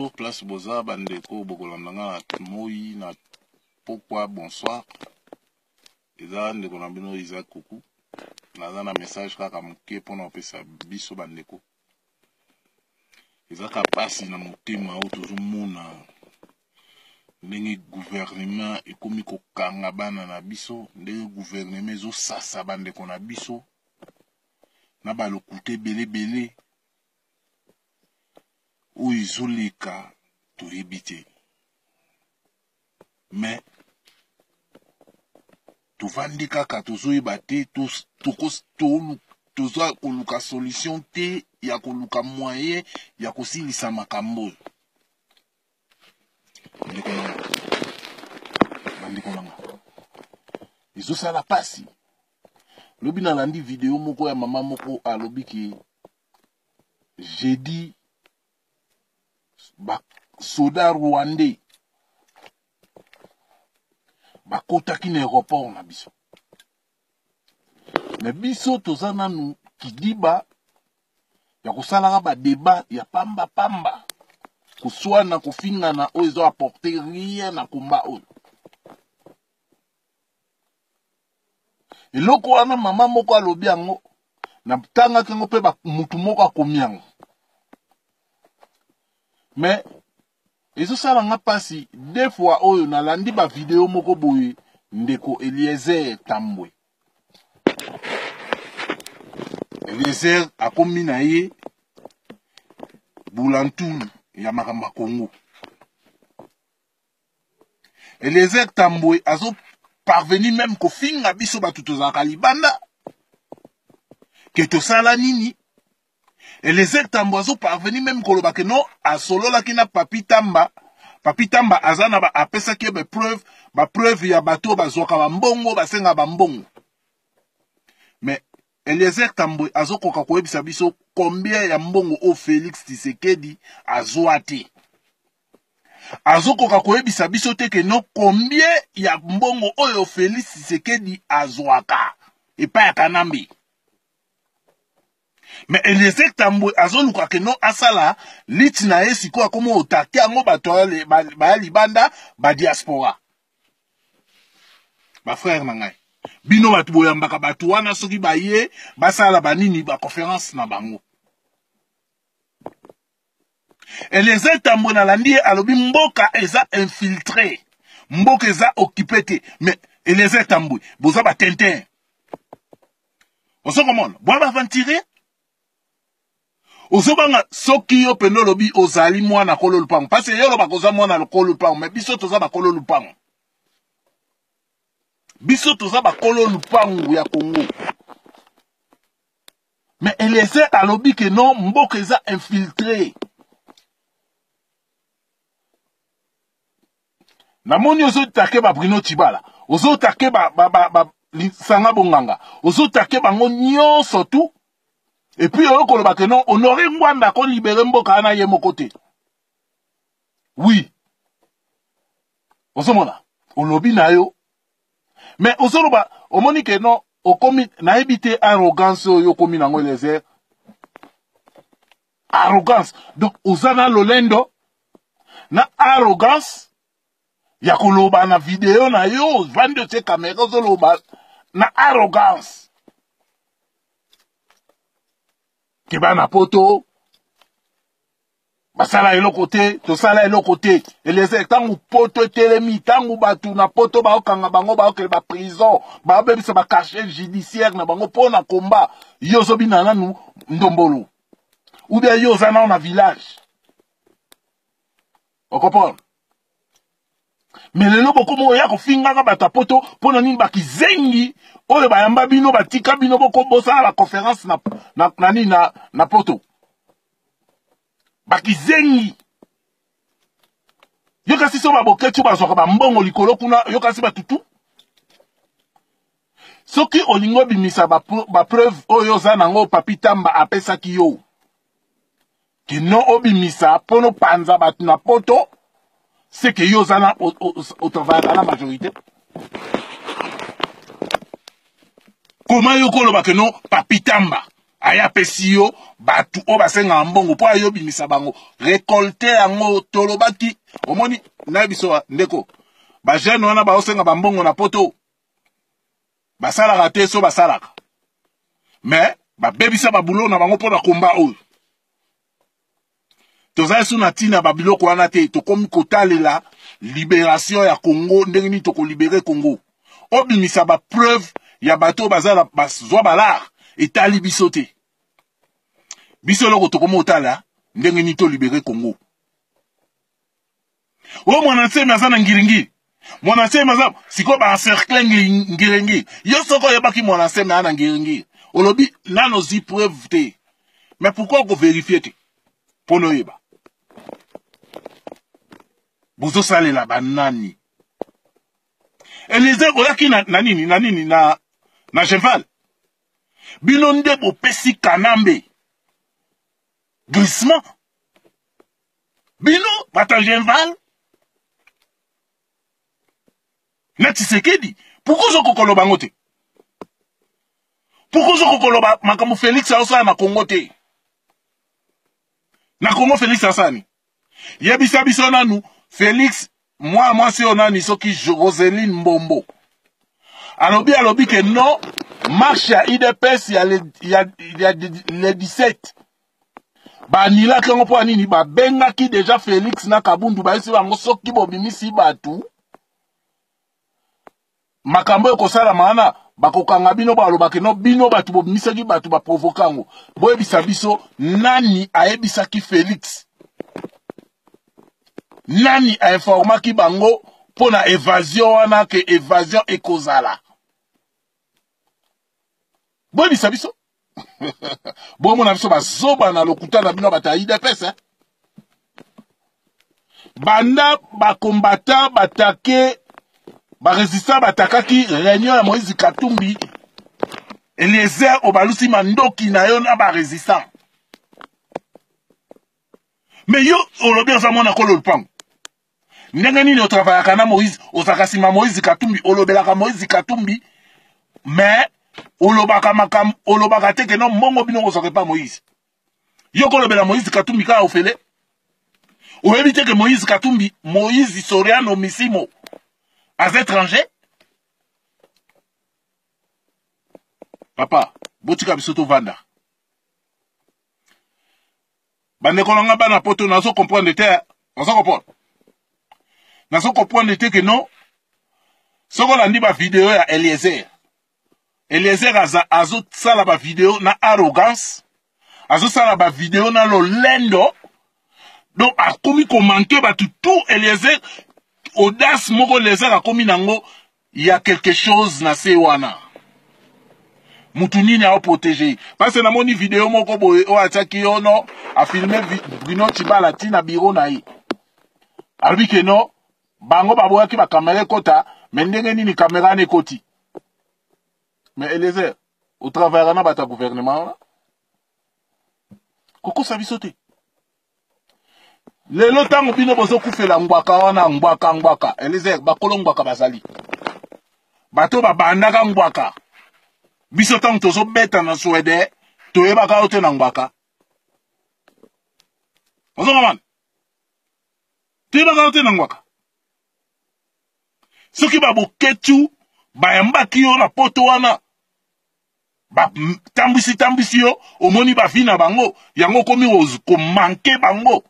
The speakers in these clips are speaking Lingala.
Place boza bandeko bokolanda nga na moi na pokwa, bonsoir. Eza ndeko na bino Isaac Kuku. Naza na message kaka moke mpona kopesa biso bandeko. Eza kaka mpasi na motema oyo tozomona ndenge gouvernement ekomi kokanga bana na biso, ndenge gouvernement ezosasa bandeko na biso na balokuta ebele ebele. Oyo ezoleka toyebi te, mais tovandi kaka tozoyeba te, toza koluka solution te ya koluka moyen ya kosilisa makambo oyo. Ndeko nanga, bandeko nanga, ezosala pasi. Lobi nalandi video moko ya mama moko alobi ke jeudi basoda rwandais bakotaki na aéroport na biso, me biso toza nanu kidiba ya kosalaka badeba ya pamba pamba, koswana, kofingana oyo ezo apporte rien na komba oyo. Eloko wana mama moko alobi yango, natangaki yango mpe mutu moko akomi yango, me ezosala nga mpasi. Deux fois oyo nalandi ba video moko boye, ndeko Eliezer Tambwe, Eliezer akomi na ye bulantulu ya makambo ya Congo. Eliezer Tambwe azo parvenir même kofinga biso bato tozalaka libanda ke tosala nini. Eliezer Tambwe azo parvenir même koloba ke non, asololaki na Papi Tamba. Papi Tamba aza na ba, apesaki ye ba preuve, ba preuve ya bato bazwaka ba mbongo, basenga ba mbongo. Mais Eliezer Tambwe azokoka koyebisa biso combien ya mbongo oyo Félix Tshisekedi azwa te. Azokoka koyebisa biso te ke non, combien ya mbongo oyo Félix Tshisekedi azwaka epai ya Kanambe. Mais Eliezer Tambwe azoluka ke non, asala liti na ye sikoyo akoma otake yango bato baya libanda, ba diaspora. Ba frère na ngai, bino bato boyambaka bato wana soki baye basala banini ba conférence na bango. Eliezer Tambwe nalandi ye alobi mboka eza infiltré, mboka eza occupé te. Mais Eliezer Tambwe, boza ba tintin. Ozo komona, boa ba aventurier. Ozobanga soki yo pende olobi ozali mwana kolo lupango, parce que yo olobaka oza mwana kolo lupango, mais biso toza bakolo lupango. Biso toza bakolo lupango ya Congo. Mais Eliezer alobi ke non, mboka eza infiltré. Namoni ozotake ba Bruno Tshibala, ozotake ba, ba, ba, ba Sanga Bonganga, ozotake bango nyonso tout. Et puis oyo koloba ke non, Honoré Ngbanda ako libérer mboka wana ye moko te. Oui. Ozomona, olobi na yo. Mais ozoloba, omoni ke non, okomi, nayebi te arrogance oyo okomi nango Eliezer. Arrogance. Donc oza na lolendo na arrogance ya koloba na video na yo, ovandi otie kamera ozoloba na arrogance ke bana poto basala eloko te, tosala eloko te. Eliezer, ntango poto etelemi, ntango bato na poto baokanga bango, baokende ba prison, baobebisa ba cachet judiciaire na bango mpo na komba, yo ozobina nanu ndombolo, ou bien yo oza nano na village, okomprendre? Mais lelo bokoma oya kofingaka bato ya poto mpo na nini? Bakizengi oyo bayamba bino, batika bino bosala ba conférence na, na, na nini na, na poto. Bakizengi yo kasi so baboketi bazwaka bambongo likolo kuna, yo kasi batutu. Soki olingi obimisa ba preuve oyo oza nango, Papi Tamba apesaki yo kino obimisa mpo nopanza bato na poto, c'est que yo oza na otravaillaka na majorité. Koma yo koloba ke non, Papi Tamba. Aye apesi yo bato oyo basengaka mbongo mpo aye obimisa bango rekolte yango. Tolobaki, omoni na biso ndeko, bajeune wana baosenga bambongo na poto basalaka te, so basalaka mais babebisa babulo na bango mpo na komba oyo. Tozali so na ntina babiloko wana te. Tokomi kotalela liberation ya Congo, ndenge nini tokolibere Congo. Obimisa bapreuve ya bato oyo baza bazwa balare, etali biso te. Biso eloko tokomi kotala, ndenge nini tolibere Congo. Oyo mwana nsemi aza na ngiringiri, mwana nsemi aza sikoyo baencercle ngiringiri. Yo soki oyebaki mwana nsemi aza na ngiringiri, olobi nano ozwi preuve te, mais pourquoi okoverifie te mpo na oyeba bozosalela banani? Elise, oyaki na, na nini na nini na, na Genval. Bino nde bopesi Kanambe glissement, bino bato ya Genval na Tshisekedi. Pourquoi ozokoka koloba yango te? Pourquoi ozokoka koloba makambo Félix aosala na Congo te? Na Congo Félix asala nini? Yebisa biso nanu. Félix, mwana mwasi oyo nani, soki Roseline Mbombo, alobi ke non, marche ya UDPS ya le 17 banilaki yango. Mpo ya nini? Babengaki deja Félix na Kabundu, bayesi bango soki bobimisi bato, makambo ekosalama wana, bakokanga bino. Balobaki no, bino bato bobimisaki bato, baprovoke yango. Boyebisa biso nani ayebisaki Félix, nani ainformaki bango mpo na évasion wana, ke évasion ekozala. Boyebisa biso. Bomona biso bazoba na lokuta na bino bato ya UDPS, eh? Banda bakombata batake, barésistant batakaki réunion ya Moïse Katumbi, Eliezer, obalusi mandoki na yo na barésistant. Mais yo olobi oza mwana kolo lupango, ndenge nini otravayaka na Moïse? Ozalaka nsima Moïse Katumbi, olobelaka Moïse Katumbi, mais olobaka makambo, olobaka te ke no mbongo bino kozwaka epa Moïse. Yo kolobela Moïse Katumbi kaka ofele, oyebi te ke Moïse Katumbi, Moïse Soriano Misimo, aza étranger. Papa, botika biso tovanda. Bandeko na nga bana poto, nazo comprendre te, nazo comprendre, nazo comprendre te ke non, soki olandi bavideo ya Eliezer, Eliezer azosala bavideo na arrogance, azosala bavideo na lolendo, donc akomi komanke bato tout. Eliezer, audace moko Eliezer akomi nango, ya quelque chose na se wana, mutu nini aoprotege? Parce namoni video moko boye oyo atiaki yo no afilme Bruno Chibala ntina biro na ye, alobi ke no, bango baboyaki bakamera ekota, me ndenge nini kamera wana ekoti? Mais Eliezer, otravaillaka na bato ya gouvernement wana, kokosa biso te. Lelo ntango bino bozokufela ngwaka wana, ngwaka ngwaka, Eliezer, bakolo ngwaka bazali bato babandaka ngwaka. Biso ntango tozobeta na Swede, toyebaka yo te na ngwaka. Ozonga toyebaka yo te na ngwaka. Soki baboketu bayambaki yo na poto wana, batambwisi tambwisi yo, omoni bavi na bango, yango okomi komanke bango.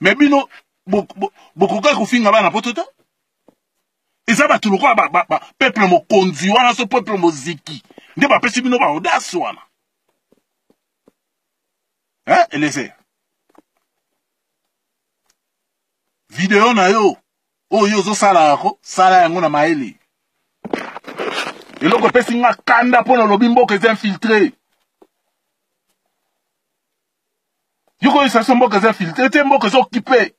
Me bino bokokaki kofinga bana poto te. Eza bato lokola ba, ba, ba, peuple mokonzi wana, so peuple moziki nde bapesi bino baaudace wana, eh, Eliezer? Video na yo oyo ozosala yako, sala yango na mayele. Eloko epesi nga kanda mpo na olobi mboka eza infiltré. Yo koyesa so mboka eza infiltré te, mboka eza occupé.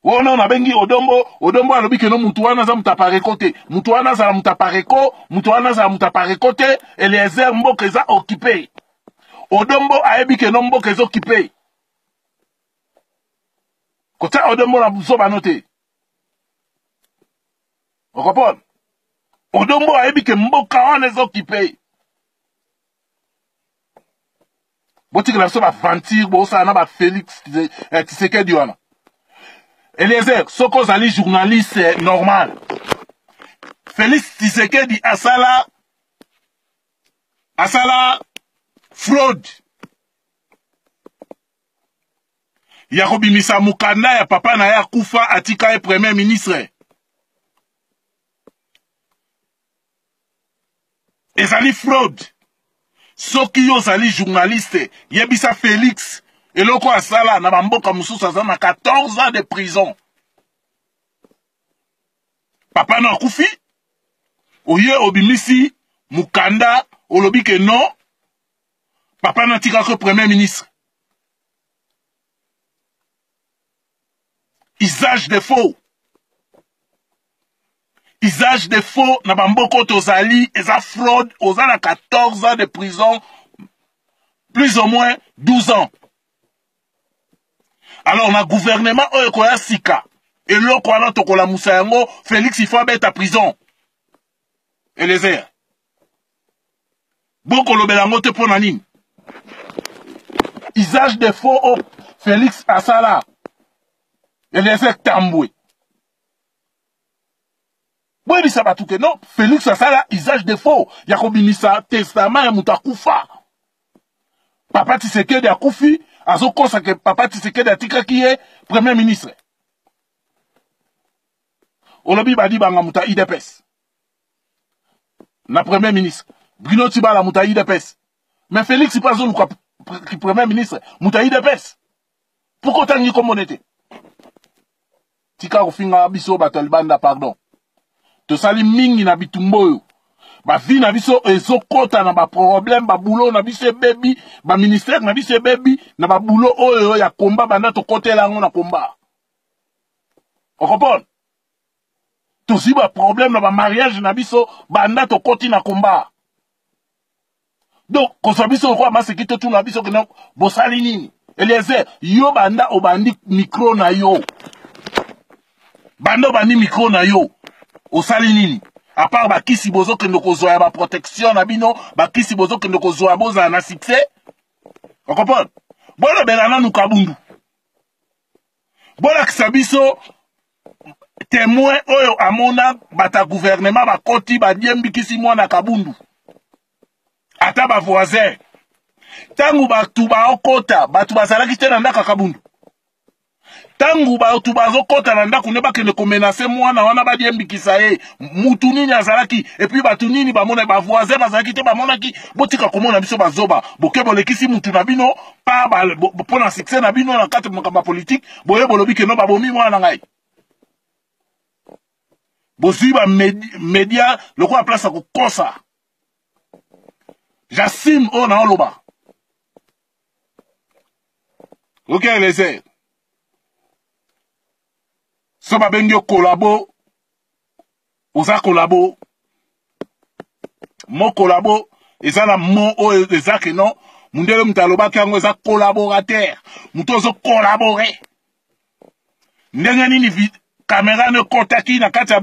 Wana nabengi Odombo, Odombo alobi keno mutu wana aza mutu apareko te, mutu wana azala mutu apareko, mutu wana azala mutu apareko te. Eliezer, mboka eza occupé. Odombo ayebi keno mboka eza occupé. Kotia Odombo na buzoba no te, okomprendre? Odombo ayebi ke mboka wana eza occupé. Botikela biso baventure bosala na bafélix eh, Tshisekedi wana. Eliezer, soki ozali journaliste normal, Félix Tshisekedi asala asala fraude ya kobimisa mokanda ya papa na ye akufa atika ye premier ministre. Ezali fraude. Soki yo ozali journaliste, yebisa Félix eloko asala na bamboka mosusu, aza na 14 ans de prison. Papa no akufi, oye obimisi mokanda, olobi ke non, papa no atikaki premier ministre. Usage de faux, usage de faux na bamboka oyo tozali eza fraude. Oza na 14 ans de prison, plus ou moins 12 ans. Alors na gouvernement oyo ekoya sika, eloko wana tokolamusa yango. Félix, il faut abeta prison. Elezer, bokolobela yango te mpo na nini? Usage de faux oyo Félix asala, Eliezer Tambwe, boyebisa bato ke non, Félix asala usage de faux ya kobimisa testament ya moto akufa. Papa Tshisekedi akufi, azokosa ke papa Tshisekedi atikaki ye premier ministre. Olobi Badibanga moto ya UDPS na premier ministre, Bruno Tibala moto ya UDPS, mais Félix mpe azoluka premier ministre moto ya UDPS. Pourquoi otangi kombo te? Tika kofinga biso bato ya libanda, pardon. Tosali mingi na bitumba oyo, bavi na biso ezokɔta na baproblème, babulo na biso ebebi, baministère na biso ebebi na babulo oyo ya komba. Banda tokɔtela yango na komba, ocomprendre, tozwi baproblème na bamariage na biso banda tokɔti na komba. Donc kozwa biso lokola maseki, totuna biso kende bosali nini? Eliezer, yo banda obandi micro na yo, banda obandi micro na yo, osali nini à part bakisi bozokende kozwa ya baprotection na bino, bakisi bozokende kozwa bozala na succès? Ocomprendre, bolobela nanu Kabundu, bolakisa biso témoin oyo amona bato ya gouvernement bakoti badiembikisi mwana Kabundu, ata bavoisin. Ntango bato baokota, bato bazalaki te na ndako ya Kabundu. Ntango bato bazokɔta na ndako nde bakende komenacer mwana wana, badiembikisa ye, mutu nini azalaki? Et puis bato nini bamona? Bavoisin bazalaki te bamonaki? Botika komona biso bazoba. Boke bolekisi mutu na bino pa mpo na succès na bino na kati makambo ya politike. Boye bolobi keno babomi mwana na ngai. Bozwi bamédia lokola place ya kokosa. J'assume oyo naoloba. Ok, Eliezer, so babengi yo collabo, oza collabo. Mo collabo eza na mo oyo eza ke non, mundele moto alobaki yango, eza collaborateur, moto ozocollaborer. Ndenge nini caméra no ekɔtaki na kati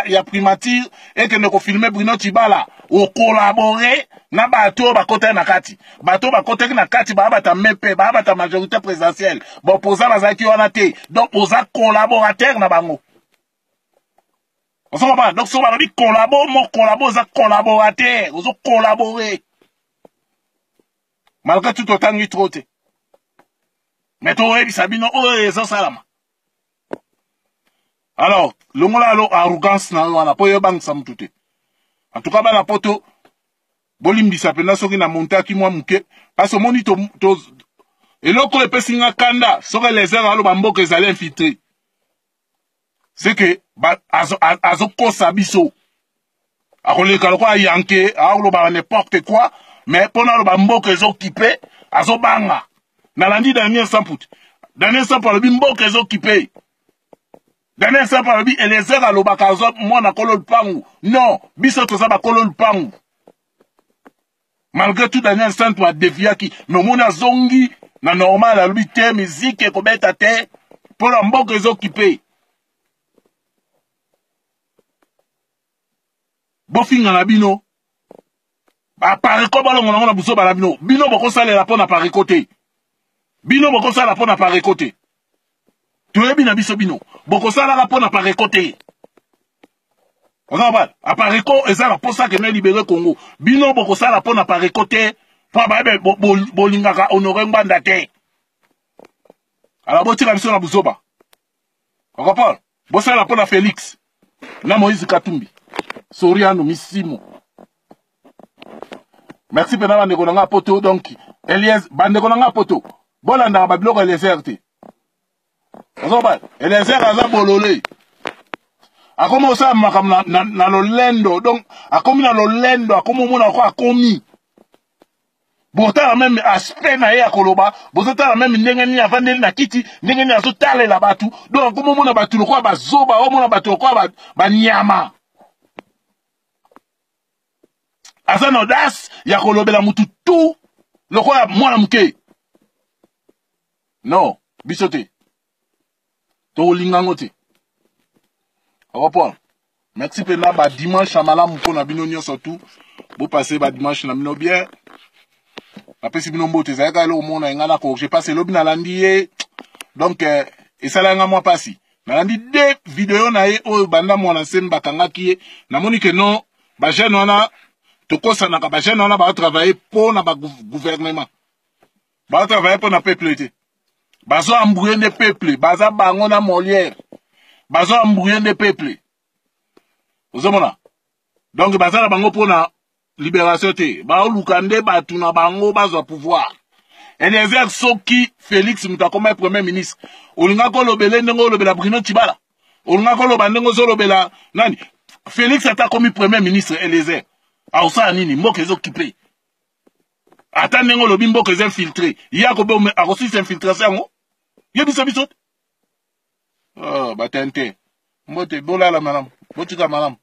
ya primature ekende kofilmer Bruno Tibala? Ocollaborer na bato oyo bakɔtaki na kati. Bato oyo bakɔtaki na kati baa bata mpe baa bata majorité présidentielle, baopposant bazalaki wana te. Donc oza collaborateur na bango, ozo comprendre? Donc soki balobi collabo, mo collabo oza collaborateur, ozo collaborer. Malgré tout, totangi trop te, mais toyebisa bino oyo ezosalama. Alors longola alo arrogance na yo wana mpo oyebangisa mutu te. En tout cas, bana poto, bolimbisa mpenza soki na montaki mwa moke, parce omoni to, to, eloko oyo epesi nga kanda, soki Eliezer aloba mboka ezali infiltré, c'est que azokosa biso. Akoleka lokola yanke, akoloba n'importe quoi, mais mpo na aloba mboka ezokipe, azobanga. Nalandi Daniel Samput. Daniel Sampu alobi mboka ezokipe. Daniel Sampu alobi Eliezer alobaka azwa mwana kolo lupangu. Non, biso toza bakolo lupangu. Malgré tout, Daniel Santu adéviaki, mais omoni azongi na normal, alobi te miziki ekobeta te mpo na mboka ezokipe. Bofinga na bino. Apareko balongola yango na buzoba na bino. Bino bokosalela mpo na pareko te. Bino bokosala mpo na pareko te. Toyebi na biso bino bokosalaka mpo na pareko te. Oza apareko eza na mposa kende libere Congo. Bino bokosala mpo na pareko te mpo bayebi bolingaka Honore Ngbanda te. Alors botika biso na buzoba. Okopona bosala mpo na Felix na Moïse Katumbi Soriano Misimo. Merci mpena bandeko na nga poto. Donc Eliez, bandeko na nga poto, bolandaka babiloko Eliezer te. Ozoba Eliezer aza bolole, akomi kosala makambo na lolendo. Donc akomi na lolendo, akomi omona ko akomi botala meme aspect na ye ya koloba, bozotala meme ndenge nini avandeli na kiti, ndenge nini azotalela bato. Donc akomi omona bato lokola bazoba, omona bato lokola banyama. Aza na audace ya kolobela mutu tu lokola mwana moke. Non, biso te tokolinga yango te. Okopona merci mpena badimanche ya malamu mpo na bino nyonso tu. Bopase badimanche na bino bien. Napesi bino mbote. Ezalaki eloko moko na ngai na corrige parce elobi nalandi ye. Donc esalaki nga mwa mpasi. Nalandi de video na ye oyo banda mwana nsemi bakangaki ye. Namoni ke non, bajeune wana tokosanaka, bajeune wana baotravaille mpo na bagouvernement, baotravaille mpo na peuple te. Bazo embrouye nde peuple. Baza bango na Molière, bazo embrouye nde peuple. Ozomona, donc baza na bango mpo na libération te, baoluka nde bato na bango bazwa pouvoir. Eliezer, soki Félix moto akoma premier ministre, olingaki olobele ndenge olobela Bruno Tshibala? Olingaki oloba ndenge ozolobela nani? Félix ata akomi premier ministre, Eliezer, akosala nini? Mboka ezokipe ata ndenge olobi mboka eza infiltré, ye akosilisa infiltration yango? Yebisa biso te. Oh, batente mbote, bolala malamu, botika malamu.